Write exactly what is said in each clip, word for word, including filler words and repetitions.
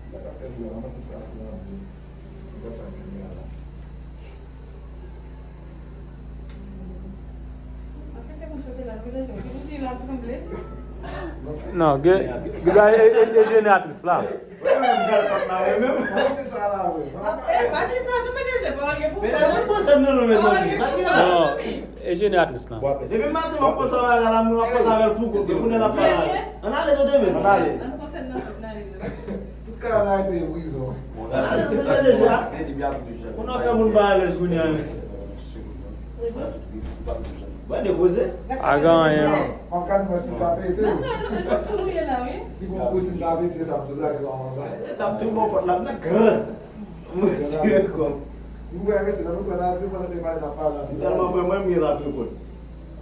Sa ka fè vre, manman ki sa pou antre. Ki konsa kounye a la. Non, gen, gen, e, e, e jeneratris la. Non, e jeneratris la. Depi maten m ap panse avè l la, m ap panse avè l pou kote kounye a l ap pale. Ann ale tande men. Ann ale. Tout kay la rete prizon. Ann ale tande men deja. Kounye a fè moun pa alèz kounye a. Wè de koze. Pa gen anyen. M ap gade mwen si m ka pete. Si bon kou si m ka pete sa m sou la ki pa anba. Sa m tou bon pòt la m nan gran. Mwen tire kòb. Nou wè mesye nan nou kwè nan di pandan ke pale nan pale. M tèlman mwen mwen m gen la prekòd.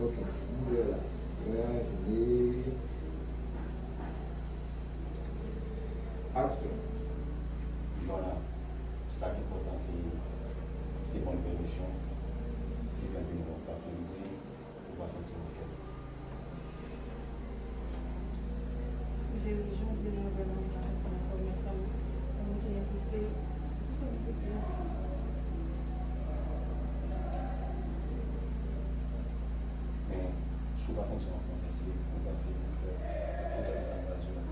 Ok. Nou wè la. Revle. Aksyon. Jwana, sa ki enpòtan se se bon pèmisyon ki fè ke nou paske nou di ou pa santi w anfòm. Jeri, jan w di nou anvè mwen ou pa santi w anfòm nan fanm ou te ensiste, di sa w gen pou di a. Men, si w pa santi w anfòm, èske ou panse ou prè pou tande sa m pral di w la?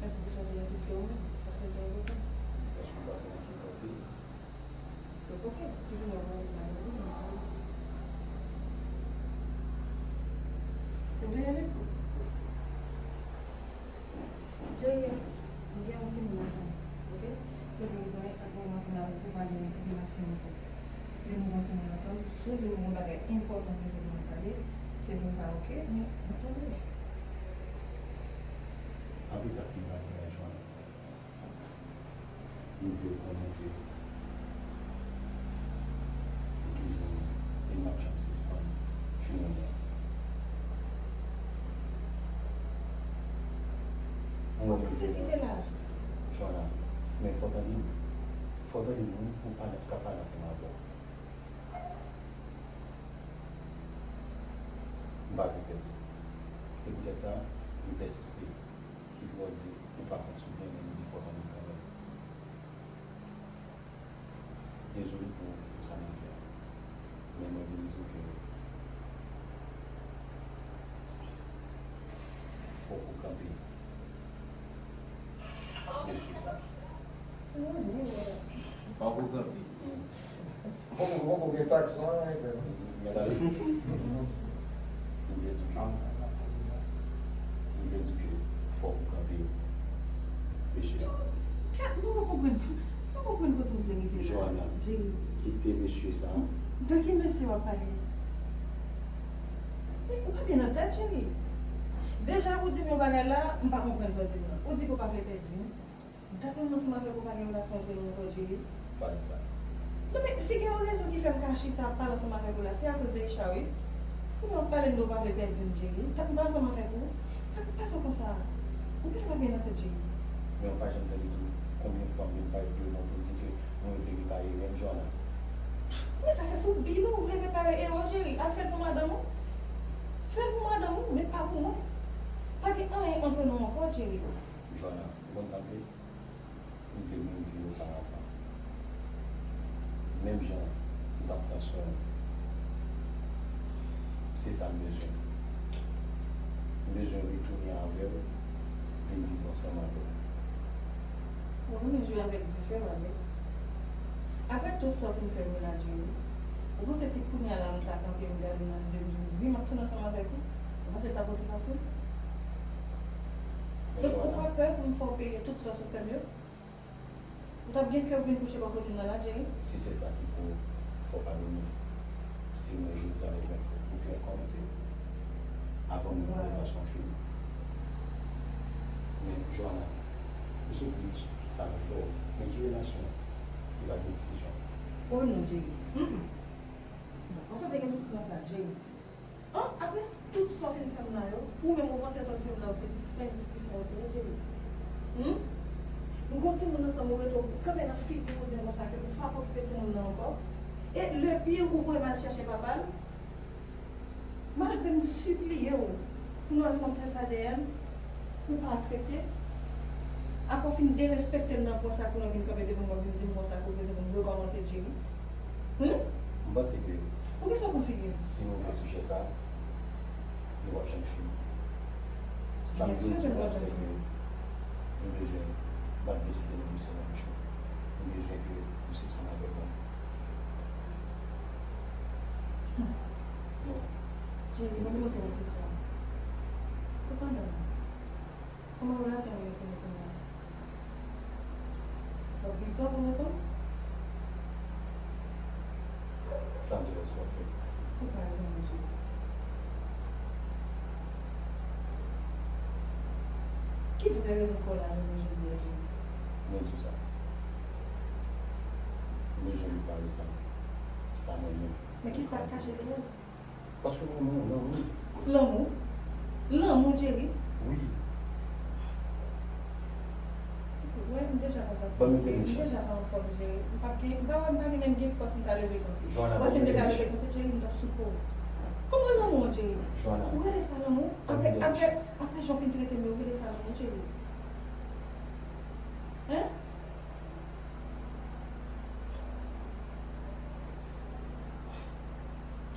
Èske w te ensiste ou menm? Èske l te enpòtan? Èske w pa konnen ki enpòte? Donk, ok, si jounen w manje, manje pou mwen. Ou vle ale? Jerry, nou gen yon timoun ansanm, ok? Se pou nou konnen ak mwen ansanm avèk ou pa gen relasyon ankò. Men nou gen yon timoun ansanm, si w di nou gen yon bagay enpòtan ke se pou nou pale, se pou nou pale, ok? Men, nou tande. Apre sa k fin pase a, Joanna, m vle w konnen ke m toujou renmen w e m p ap janm sispann fin renmen w. Mwen menm vle w. Joanna, men fò w tande m. Fò w tande m wi, pou m pale, pou m ka pale ansanm avè w. M pa vle pèdi w. E poutèt sa, m pèsiste. Ki pou w di ou pa santi w byen, men m di fò w tande m kanmenm. Dezole pou, pou sa m te fè a. Men mwen vin di w ke fòk ou kanpe mesye sa. Fòk ou kanpe. Poko, poko gen taks, non, anyen fè non. Mwen ale. M vle di ke, m vle di ke fòk ou kanpe mesye a. Kat, mwen pa konprann. Mwen pa konprann kote w vle rive la. Joanna, Jerry, kite mesye sa. De ki mesye w ap pale? Men ou pa byen nan tèt, Jerry. Deja ou di m yon bagay la, m pa konprann sa w di m nan. Ou di ke w pa vle pèdi m. Dat mwen ansanm avèk ou pa gen relasyon antre nou ankò, Jerry. Pa di sa. Non men, si gen yon rezon ki fè m ka chita ap pale ansanm avèk ou la, se akoz de Isha, wi. Kounye a w ap pale m de w pa vle pèdi m, Jerry. Dat m pa ansanm avèk ou. Sa k ap pase w konsa? Ou genlè pa byen nan tèt, Jerry. Men ou pa janm tande tou konbyen fwa m vin parèt devan w pou m di ke mwen vle repare erè m, Joanna. Men sa se sou bi nou ou vle repare erè w, Jerry. Al fè l pou madanm ou. Fè l pou madanm ou, men pa pou mwen. Pa gen anyen antre nou ankò, Jerry. Joanna, ou konn sa m vle? M vle menm vi oparavan. Menm jan m t ap pran swen w. Se sa m bezwen. M bezwen retounen avè w, vin viv ansanm avè w. Ou renmen jwe avèk dife, Robert. Apre tout sa w fin fè m yo la, Jerry, ou panse si kounye a la m ta kanpe m gade w nan zye m di w wi m ap tounen ansanm avèk ou, ou panse l t ap osi fasil? Donk ou pa pè pou m fè w peye tout sa w sot fè m yo? Ou t ap gen kè pou vin kouche bò kote m nan la, Jerry? Si se sa ki pou fè w padone m, se mwen jodi a lè jwenn fòs pou ke n kòmanse. Avan menm konvèsasyon an fini. Men, Joanna, ou soti di tout sa nou fè w, men ki relasyon ki pa gen diskisyon? O non, Jerry. Mm, mm. Bon, ou sot te gen tout kran sa, Jerry. An, apre tout sa w fin fè m la yo, pou ou menm ou panse sa w te fè m la yo se ti senp diskisyon yo te ye, Jerry? Hum? Nou gon timoun ansanm, ou rete w kanpe nan figi m, ou di m konsa ke ou p ap okipe timoun nan ankò. E le pire, ou voye m al chèche papa l. Malgre m sipliye w pou nou al fè yon tès A D N, ou pa aksepte. Apre w fin derespekte m nan pwen sa, kounye a w vin kanpe devan mwen, w vin di m konsa ke w bezwen pou m rekòmanse, Jerry? Hum? M panse ke Poukisa w konn figi m? Si nou ouvè sijè sa, nou p ap janm fini. Sa m vle di w la, se ke m bezwen, m pa t vle site non misye nan bouch mwen. M bezwen ke ou sispann avèk mwen. Non. Jerry, mwen poze w yon kesyon. Ou pandan m? Kòman relasyon nou yo tounen kounye a? W ap gen kran pou reponn? Sa m di w èske w ap fè? Ou pa renmen m, Jerry. Ki vrè rezon k fè w la jounen jodi a, Jerry? Mwen di w sa. M bezwen nou pale sa. Sa mwen menm. Men ki sa k kache dèyè l? Paske m renmen w, lanmou. Lanmou? Lanmou, Jerry? Wi. Wè, m deja pa santi m byen, m deja pa anfòm, Jerry. M p ap gen, m pa wè m pa gen menm gen fòs pou m ta leve kanpe. Wè, si m te ka leve kanpe, Jerry, m t ap sou kò w. Kòman lanmou an, Jerry? Ou rele sa lanmou? Apre, apre, apre jan w fin trete m yo, ou rele sa lanmou, Jerry? Hein?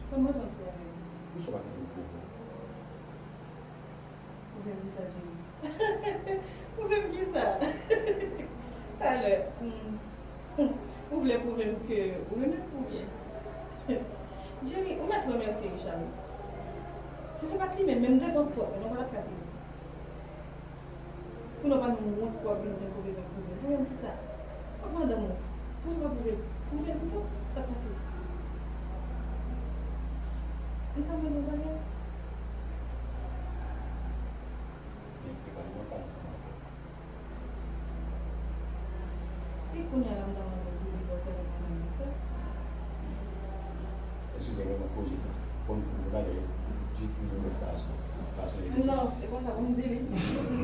Ban m reponn ti bagay. Poukisa w pa kite m pwouve w? Pwouve m kisa, Jerry? Pwouve m kisa? Talè. Hmm. Ou vle pwouve m ke ou renmen m oubyen? Jerry, ou mèt remèsye Richard, wi. Si se pa t li menm, menm devan pòt mwen, nou pa t ap ka vini. Kounye a w pa menm wont pou w ap vin di m ke w bezwen pwouve m. Pwouve m kisa? W ap madanm ou. Poukisa w pa pwouve l? Pwouve l pito. Sa k pase? M ka mande w bagay? Byen, prepare mwen pale ansanm avè w. Si kounye a la m ta mande w pou w divòse avèk madanm ou, w ap fè l? Eskize m, mwen korije sa. Bon, pou talè, jis di nou fason, fason li. Non, e konsa pou m di li.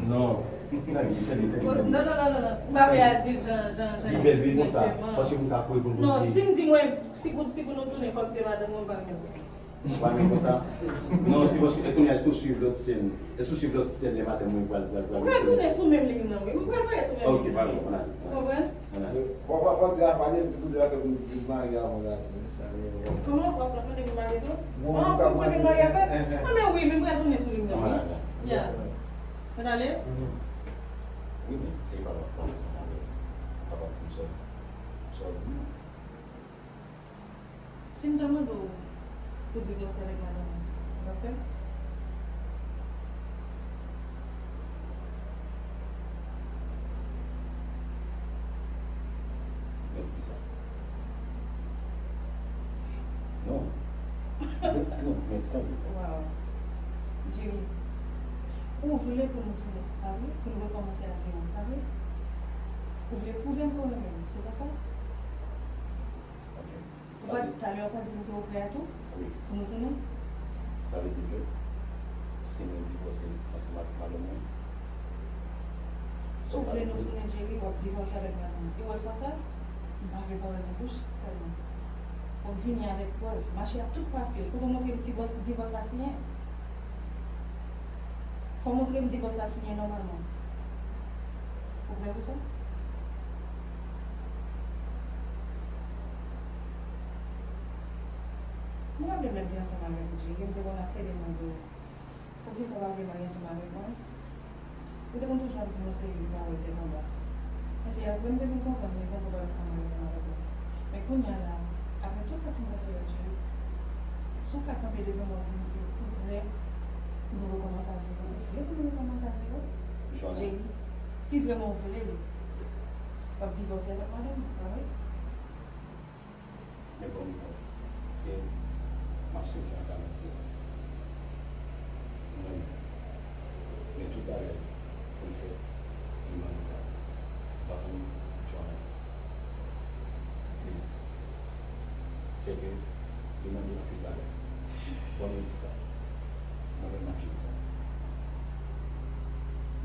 Non. Tande, tande, tande. Non, non, non, non, non. M pa vle a di l jan, jan, jan. Li bèl, wi, konsa. Paske m ka kwè pou l. Non, si m di mwen, si pou, si pou nou tounen, fòk te madanm mwen, m pa renmen konsa. Ou pa renmen konsa? Non, se paske, e kounye a, èske w swiv lòt sèn? Èske w swiv lòt sèn lè madanm mwen pral, pral, pral? M pral tounen sou menm liy nan, wi. M pral rete sou menm liy nan. Ok, padon, ann ale. Ou konprann? Ann ale. Bon, pa, pa di a, pa di, m te poze afè pou m vin marye avè w la. Kòman? W ap mande pou marye tou? An, pou, pou vin marye avè m? An, men wi, men m pral tounen sou liy nan, wi. Ya. Ann ale? Wi, men se pa w ap pran ansanm avè w. Papa Timson, sa w di m? Si m ta mande w pou w divòse avèk madanm ou, w ap fè l? Mèt di sa. Non. Non, men tande. Waw. Jerry, ou vle pou nou tounen, pa vre? Pou nou rekòmanse a zewo, pa vre? Ou vle pwouve m ke w renmen m, se pa sa? Ok. Ou pa, talè w pa t di m ke w prè a tou? Wi. Pou nou tounen? Sa vle di ke si mwen divòse ansanm avèk madanm mwen, si w vle nou tounen, Jerry, w ap divòse avèk madanm ou. E w wè fwa sa, m pa vle pawòl nan bouch sèlman. W ap vini avèk prèv. Mache ak tout papye. Fò w montre m divòs, divòs la siyen. Fò w montre m divòs la siyen nòmalman. Ou prè pou sa? M raple m lè m te ansanm avèk ou, Jerry, m te konn ap plede mande w, poukisa w pa vle marye ansanm avèk mwen? Ou te konn toujou ap di mwen se yon pawòl tèt anba. Men se apre m te vin konprann rezon pou w pa vle marye ansanm avèk mwen. Men kounye a la, apre tout sa k fin pase la, Jerry, si w ka kanpe devan mwen w di m ke ou prè pou nou rekòmanse a zewo, ou vle pou nou rekòmanse a zewo, Jerry, si vrèman w vle li, w ap divòse avèk madanm ou, pa vre? Men bon, li bon. E m ap sensè nan sa m ap di a. M renmen l. Men tout bagay pou l fèt, li mande l. M pa konn Joanna. Please. Se ke li mande anpil bagay. Bon, men ti pa. Mwen menm m ap jere sa.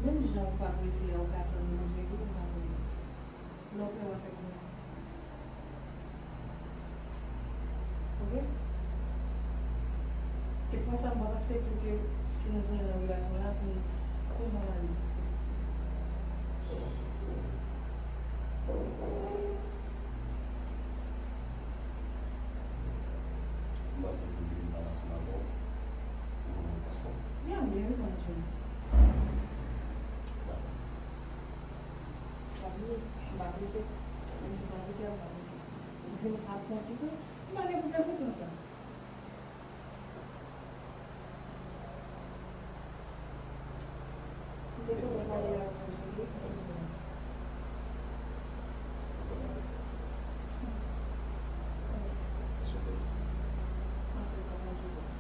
Menm jan ou pa apresye a, ou ka tann manje tou, ou pa konnen. Lè w prè w a fè konnen. Ok? E fwa sa m p ap aksepte ke si nou tounen nan relasyon la pou, pou nou ale. Sa vini, m pa prese. Menm si m pa prese, m pa prese. Ou di m sa pran ti tan, m pa gen pwoblèm pou pran tan. M te kontan pale avè w, Julie. Mèsi. Mèsi. Mèsi. M ap fè sa pa Julie.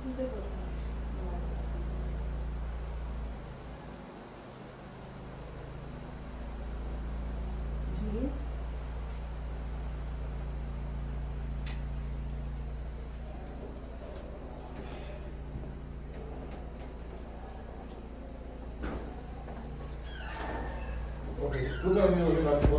Ki se fòt mwen? Julie? Ok, nou pral gen yon debat konsèy.